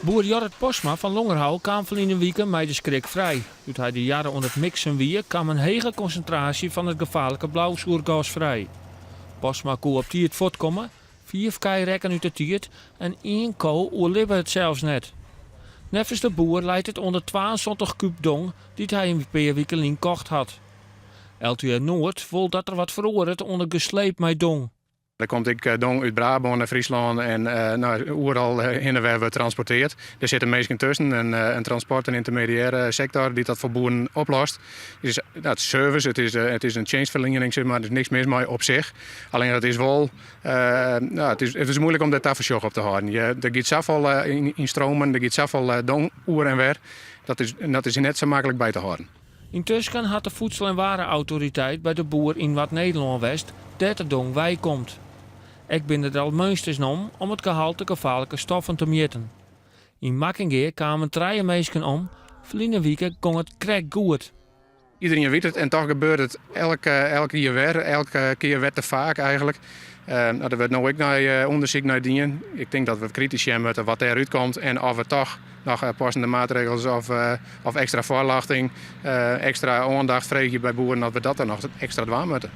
Boer Jorrit Postma fan Longerhou kaam ferline wike mei de skrik frij. Doe't hy de jarre oan it miksen wie, kaam in hege konsintraasje fan it gefaarlike blausoergas frij. Postma koe op tiid fuortkomme, fiif kij rekken út de tiid en ien ko oerlibbe it sels net. Neffens de boer leit it oan de 72 kúb dong dy't hy in pear wike lyn kocht hat. LTO Noard wol dat der wat feroaret oan it gesleep mei dong. Der komt ek dong út Brabân nei Fryslân en no, oeral hinne wer wurdt transporteard. Der sitte minsken tusken, in transport en yntermediêre sektor dy't dat foar boeren oplost. Dus dat is service, it is in tsjinstferliening, sis mar, der is niks mis mei op sich. Allinne it is wol, no, it is muoilik om dêr tafersjoch op te hâlden. Der giet safolle yn stromen, der giet safolle dong oer en wer, dat is net sa maklik by te hâlden. Yntusken hat de Voedsel en Warenautoriteit by de boer yn Noard-Nederlân west, dêr't de dong weikomt. Ek binne der al meunsters nommen om it gehalte gefaarlike stoffen te mjitten. Yn Makkingea kamen trije minsken om, ferline wike gong it krekt goed. Iedereen wit it en toch gebeurt it elk jier wer, elke kear wer te faak eigentlik. No, der wurdt no ek nei ûndersyk nei dien. Ik tink dat we kritysk sjen moatte wat dêr útkomt en oft we toch noch passende maatregels of ekstra foarljochting, ekstra oandacht freegje by boeren, oft we dat dan noch ekstra dwaan moatte.